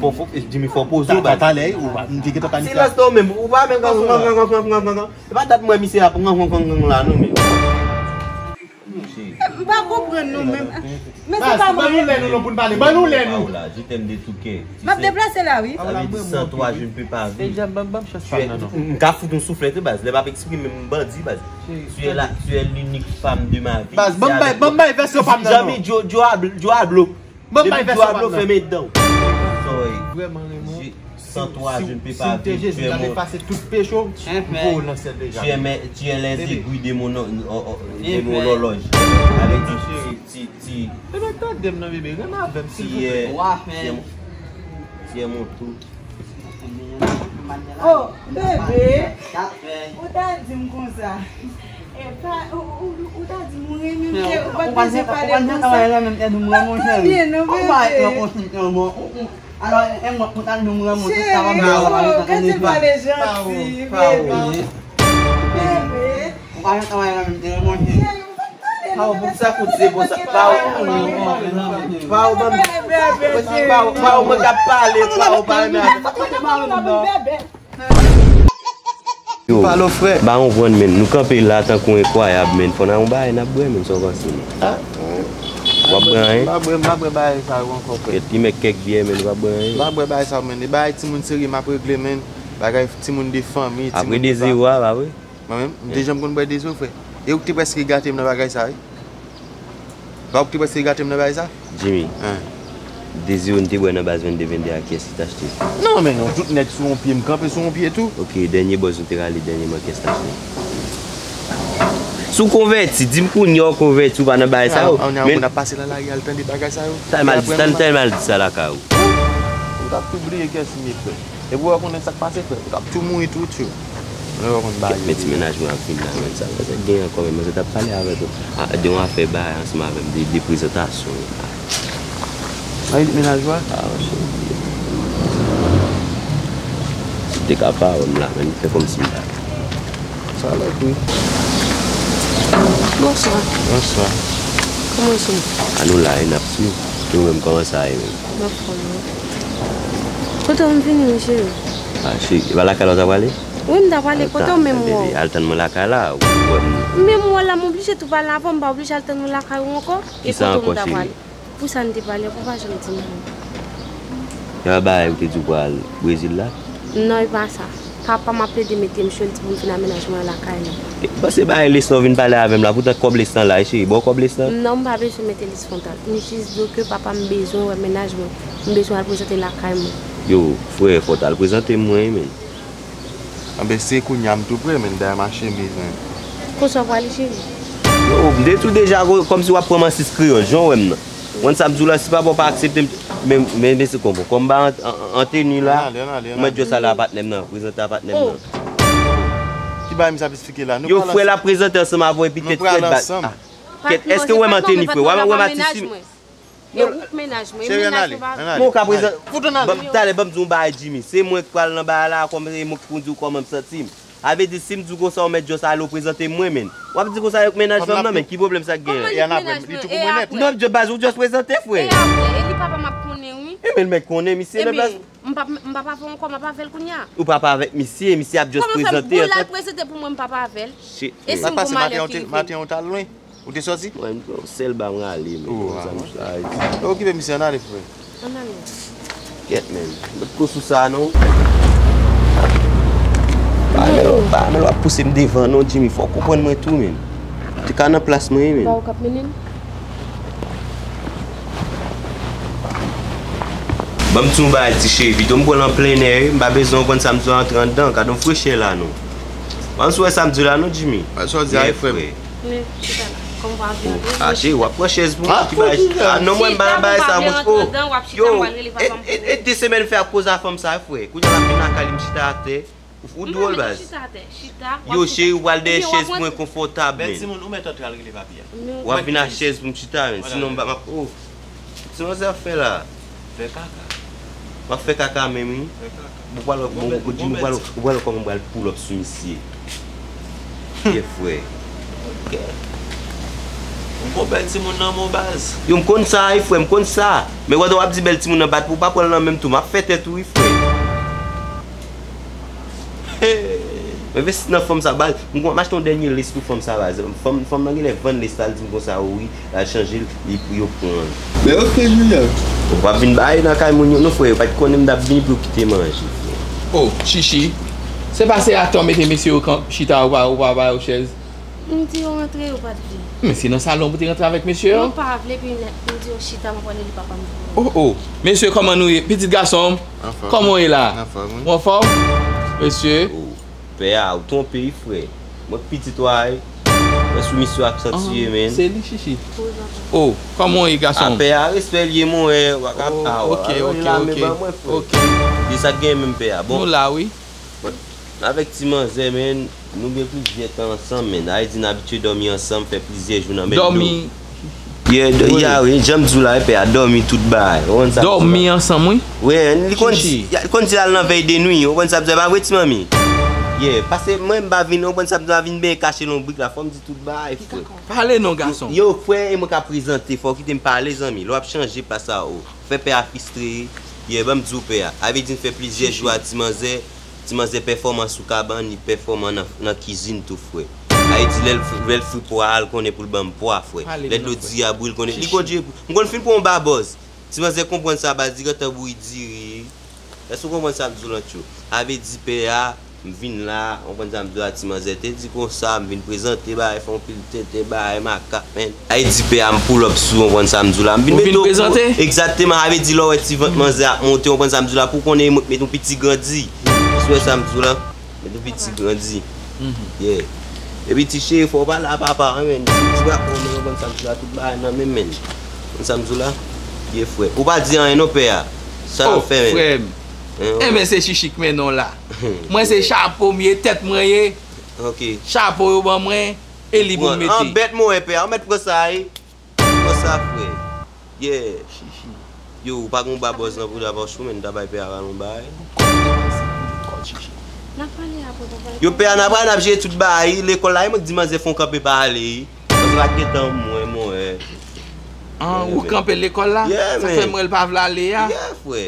fò, fò, Jimmy, fò poze w, baz. Talè, ou pa, m te gentan planifiye. Silans non, menm, ou pa menm, e pa dat mwen misye ap la, non, menm. M pa konprann nou, menm. Men se pa mwen. Ban nou lè nou, non, pou n pale. Ban nou lè nou. Je t'aime de tout cœur. M ap deplase la, wi. Sa vle di, sans toi, je ne peux pas vivre. M ka fout yon souflèt, wi, baz. Lè m ap eksprime m bandi, baz. Tu es la, tu es l'unique femme de ma vie. Baz, ban m bay, ban m bay vèsyon pa m nan, non. Jami, Djo, Djo a blo. Ban m bay vèsyon pa m nan. Depi Djo a blo, fèmen dan w. Vrèman, Raymond. San twa, je ne peux pas vivre, tu es mon, tu es, tu es les aiguilles de mon, o- o- de mon horloge. Avec ti, ti, ti, Bebe, tande m nan, bebe, renmen avè m, ti, silvouplè. eh, ti, ti, ti, mon tout. Oh, bebe, ou ta di m konsa. E pa, ou, ou, ou ta di m ou renmen m, ou pa bezwen pale konsa. Ou pa byen non, bebe. Cheri, oh, gade pale janti, bebe. Bebe. Cheri, ou pa t pale non, bebe. Pao, pou sa kout se bon sa. Pao, pao, ban m. Pao, pao, mwen k ap pale, pao, pa nan. Yo, ba yon prann men, nou kanpe la tankou enkwayab men, fò n a yon bagay n ap bwè men, sa w panse men? W ap bwè anyen? M pa bwè, m pa bwè bagay sa yo ankò frè. Kèt, li mèt kèk byè men, ou pa bwè anyen? M pa bwè bagay sa yo men, e bagay timoun serye m ap regle men, bagay timoun de fanmi, timoun de pa. Apre de zewo a, pa vre? Mwen menm, m te janm konn bwè de zewo frè. E ou k te prèske gate m nan bagay sa wi. Pa ou ki te prèske gate m nan bagay sa? Jimmy, de zewo n te bwè nan baz vennde vennde a, kiyès ki t achte? Non men non, tout nèg sou yon pye, m kanpe sou yon pye tou. Ok, dènye bòz nou te rale dènyèman, kiyès t achte? Si w konvèti, di m kounye a w konvèti, ou pa nan bagay sa yo. Ann, ann, ann, moun ap pase nan lari al tande bagay sa yo. Tèlman l di, tèlman l di sa lakay ou. Ou t ap tou bliye kiyès m ye frè. Epi w konnen sa k pase frè, ou t ap tou mouri tou tchou. Lè w konn bagay yo. Kèt, men ti mennaj mwen ap vin la, men sa, sa gen ankò, men manzè t ap pale avèk ou de yon afè bagay ansanm avè m, de, de prezantasyon. Ay, mennaj ou a? Ah, cheri. Si te ka pa wè m la, men fè kòmsi m pa. Sa lòt wi. Bonswa. Bonswa. Kòman w ye? An nou la, e n ap swiv. Nou menm, kòman sa ye menm? M anfòm wi. Kote w m vini wi cheri? Ah, cheri, e pa lakay la w ta prale? Wi, m ta prale. Kote w menm wè w? Al tann mwen lakay la, ou wè m. Menm wè w la, m oblije tou pale avè w, m pa oblije al tann ou lakay ou ankò. E kote w m ta prale? Pou sa n te pale, pou w pa janm di m anyen. E pa bagay ou te di w pral Brezil la? Non, e pa sa. Papa m ap plede mete m cho, l di pou m vin amenaje mwen lakay li. E, bon, se bagay Lestan w vin pale avè m la, poutan kòb Lestan la, e cheri, ba w kòb Lestan. Non, m pa bezwen mete lis fwontal. M jis di w ke papa m bezwen wè mennaj mwen. M bezwen al prezante lakay mwen. Yo, frè, fò w t al prezante m mwen, men. Anben, se kounye a m tou prè, men, dayè m a chemiz, men. Konsa w prale, cheri? Yo, m te di w deja, kòmsi w ap pran m an sis kreyòl, jan w wè m nan. Konn sa m di w la, si papa w pa aksepte m, men, men, men se konpon. Kòm m pa an, an, an teni la, m mèt jòs ale a patnè m nan, prezante a patnè m nan. Ki bagay misye ap esplike la? Yo, frè la prezante ansanm avè w epi tèt frèt bat. Kèt, èske w wè m an teni, frè? W wè m ap tisi? E ou k mennaj mwen, e mennaj mwen pa vle. Men w ka prezante. Talè, ban m di w yon bagay, Jimmy. Se mwen k pral nan bagay la, kòm e mwen k pou di w kòman m santi m. Sa vle di, si m di w konsa, ou mèt jòs ale, ou prezante m mwen, men. W ap di konsa, yo k mennaj fanm nan, men ki pwoblèm sa k genyen? Kòman li k mennaj mwen? E apre? Non, baz, ou jòs prezante, frè. E apre? E li papa m ap konnen, wi. E men l mèt konnen, misye nan plas. M p ap, m p ap avè w ankò, m ap avè l kounye a. Ou p ap avèk misye, misye ap jòs prezante. Kòman fè m pou l al prezante pou mwen, m p ap avè l? E si m gon malè ki rive m? Maten an w t al lwen? Ou te sòti? Mwen, m pran yon sèl ba m rale, men. Ou, ah, sa m sa di. Okipe misye, ann ale, frè. Ann ale. Kèt, men. Met kou sou sa, non. Pa men, pa men, w ap pouse m devan, non, Jimmy. Fò w konprann mwen tou, men. Te ka nan plas mwen, men. Pa ou k ap mennen m? Ban m di w yon bagay, ti cheri. Videyo m pran l an plennè, wi. M pa bezwen w konn sa m di w antre anndan. Gade yon frechè la, non. Ban m sou wè sa m di w la, non, Jimmy. Sa w di a, frè m. Men, chita la. Kòm w pa vle antre. Ah, cheri, w ap pran chèz pou mwen. Ki bagay? Ah, non, mwen, m pa nan bagay sa, mwen. Oh, yo, e, e, e de semèn fè ap koze a fanm sa, frè. Kounye a l ap vin lakay li, m chita atè. Ou dwòl, baz. Yo, cheri, w al dèyè chèz mwen konfòtab, men. Bèl timoun, ou mèt antre al rele papi a. W ap vin ak chèz pou m chita, men. Sinon, m pa, m ap, oh. Sinon, sa ap fè la. Fè kaka. M ap fè kaka menm, wi. Fè kaka. Ou pral, ou pral, ou pral kòman m pral pull up sou misye. Ye, frè. Ok. M gon bèl timoun nan men w, baz. Yo, m konn sa, wi, frè, m konn sa. Men wè, w ap di bèl timoun nan bat pou w pa pran l nan men m tou. M ap fè tèt ou, wi, frè. Hey! M envesti nan fanm sa, baz. M gon, m achte yon dènye lace pou fanm sa, baz. Fanm, fanm nan genlè vann lace la, l di m konsa, wi, l al chanje l, li pou yo pran l. Men ok, Junior. Ou pa vin bay nan kay moun yo, non, frè. Yo pa t konnen m t ap vini pou yo kite manje, frè. Oh, Chichi. Se pa se atò mete mesye yo kan, chita, ou pa, ou pa ba yo chèz. M di yo rantre, yo pa t vle. Men se nan salon pou te rantre avèk mesye yo? Mwen pa vle, epi m di yo chita, m ap pale li papa m pou mwen. Oh, oh. Mesye, kòman nou ye? Pitit gason m, kòman w ye la? Anfòm, wi. Ou anfòm? Mesye. Oh, pè a, ou twonpe, wi, frè. Mwen k pitit ou a, wi. Mwen sou misyon ak santi ye, men. Se li, chichi. Oh, kòman w ye, gason m? A, pè a, respè l ye, mon, wi. Ou pa ka, oh, ah, ok, ok, ok. Ok. E sa k gen menm, pè a. Bon. Nou la, wi. Avèk ti manzè, men, nou gen plizyè tan ansanm, men. Sa vle di n abitye dòmi ansanm, fè plizyè jou nan menm do. Dòmi. Yeah, dò-, yeah, wi, jan m di w la, pè a, dòmi tout bagay. Ou konn sa m di w la? Dòmi ansanm, wi. Wi, li konn di, li konn di l al nan vèy de nwi, ou konn sa m di w la, pa vre, ti manmi? Yeah, paske mwen, m pa vin, ou konn sa m di w la, vin benyen kache lonbrik la, fò m di tout bagay, frè. Pale non, gason. Yo, frè, e mwen ka prezante, fò w kite m pale, zanmi. Lè w ap chanje plas la, o. Fè pè a fristre, yeah, ban m di w, pè a. A vle di n fè plizyè jou a ti manzè, ti manzè pèfòman sou kabann, li pèfòman nan, nan kizin tou, frè. A vle di lè l fri, lè l fri pwa a, l konnen pou l ban m pwa, frè. Lè dlo diri a bouyi, l konnen. Li konn, m konn fin pran yon babòz. Ti manzè konprann sa, baz, li gentan bouyi diri. Èske w konprann sa m di w lan, tchou? A vle di pè a, m vin la, w konprann sa m di w la, ti manzè te di konsa, m vin prezante bagay, fè yon pil tenten, bagay makak, men. A vle di pè a, m pull up sou, w konprann sa m di w la, m vin mete w pou, egzakteman, a vle di lè w wè ti vant manzè ap monte, w konprann sa m di w la, pou w konnen e mwen k mete yon piti grandi. Ou wè sa m di w la? Mete yon piti grandi. Yeah. Epi ti cheri, fò w pale a papa, wi, men. Ti, ti bra pou w, men, w konn sa m di w la, tout bagay nan men, men. W konn sa m di w la? Yeah, frè. Ou pa di anyen non, pè a. Sa n ap fè, men? Oh, frè m. Enben, se chichi k mennen w la. Mwen, se chapo m ye, tèt mwen ye. Ok. Chapo yo ban mwen, e li pou m mete. An bèt mwen, pè a. Ou mèt pran sa, wi. Kòman sa, frè? Yeah. Chichi. Yo, ou pa gon babòz nan bouda pa w, men, ta bay pè a yon bagay. N ap pale apre, papa. Yo, pè a, n ap pale, n ap jere tout bagay. Lekòl la, e mwen k di manzè fè yon kanpe pa ale, wi. Manzè pa t gen tan pou mwen, mwen. Ah, ou kanpe lekòl la? Yeah, man. Sa k fè m wè l pa vle ale a? Yeah, frè.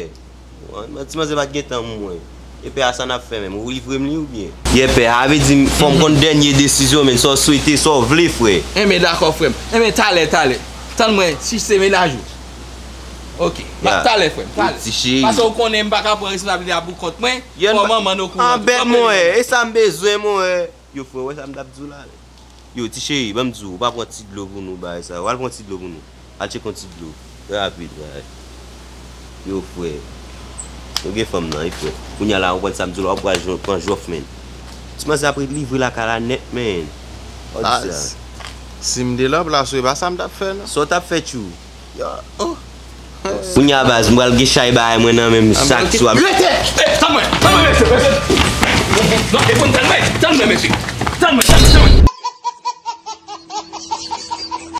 Ti manzè pa t gen tan pou mwen. E pè a, sa n ap fè menm? Ou livre m li oubyen? Yeah, pè a, a vle di fò m konn dènye desizyon, men, sa w swete, sa w vle, frè. Enben, dakò, frè m. Enben, talè, talè. Tann mwen, si se mennaj ou. Ok. M ap talè, frè m, talè. Ti cheri. Paske w konnen m pa ka pran responsablite a pou kont mwen. Fò manman n okouran tou. An bèt, mwen, e sa m bezwen, mwen. Yo, frè, wè sa m t ap di w la. Yo, ti cheri, ban m di w, ou pa pran ti dlo pou nou, bagay sa yo. Al pran ti dlo pou nou. Al tcheke yon ti dlo. Trè rapid, bagay. Yo, frè. Nou gen fanm nan, wi, frè. Kounya la, ou konprann sa m di w la, w ap pral jwenn, pran jwèf, men. Ti manzè ap ret livre lakay la nèt, men. Ou di sa. Si m te nan plas ou, e pa sa m t ap fè, non. Sa w t ap fè, tchou? Yo, oh. Kounya, baz, m pral gen chay bagay mwen nan men m, sak sou ap. Rete! Eh, tann mwen, tann mwen, mesye, mesye. Non, e pou n tann mwen, tann mwen, mesye. Tann mwen, tann mwen, tann mwen.